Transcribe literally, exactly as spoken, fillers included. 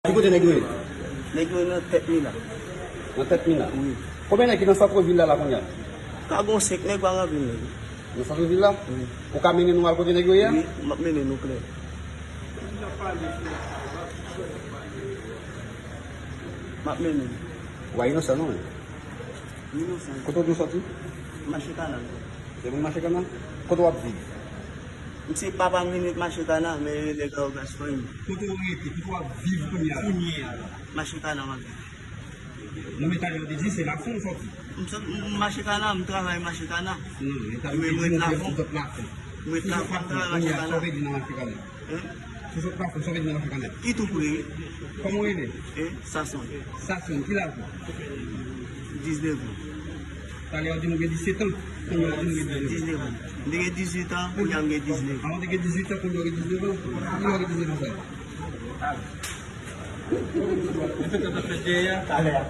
Ki kote nèg yo ye? Nèg yo nan tèt Mina. Nan tèt Mina? Wi. Konbyen nèg ki nan sant vil la, la kounye a? Ka gon senk nèg, pa gen anpil nèg. Nan sant vil la? Wi. Ou ka mennen nou al kote nèg yo ye a? Wi, m ap mennen nou klè. M ap mennen nou. Ou pa inosan non, men. M inosan. Kote w di w soti? Mache Kanal. Se moun Mache Kanal? Kote w ap viv? M se papa m vin ret Mache Kanal, men yo rele Gayo Gaston. Kote w rete? Kote w ap viv kounye a? Kounye a la. Mache Kanal m ap viv. Non, men talè w te di se Lafon w soti. M sot, m mache Kana, m travay mache Kana. Non, men talè w te di nou se sot Lafon. M ret Lafon, m travay mache Kana. Sa w vle di nan mache Kana? Hein? Se sot Lafon, sa w vle di nan mache Kana? Ki tou pre, wi. Kòman w rele? Hein? Sason. Sason, ki laj ou? Diznèf an. Talè w di nou gen disèt an, kounye a w di nou gen diznèf an. Diznèf an. M te gen dizuit an, kounye a m gen diznèf. Avan w te gen dizuit an, kounye a w gen diznèf an? Ki lè w gen diznèf an sa? Mwen fèk ap fè dèyè a. Talè a.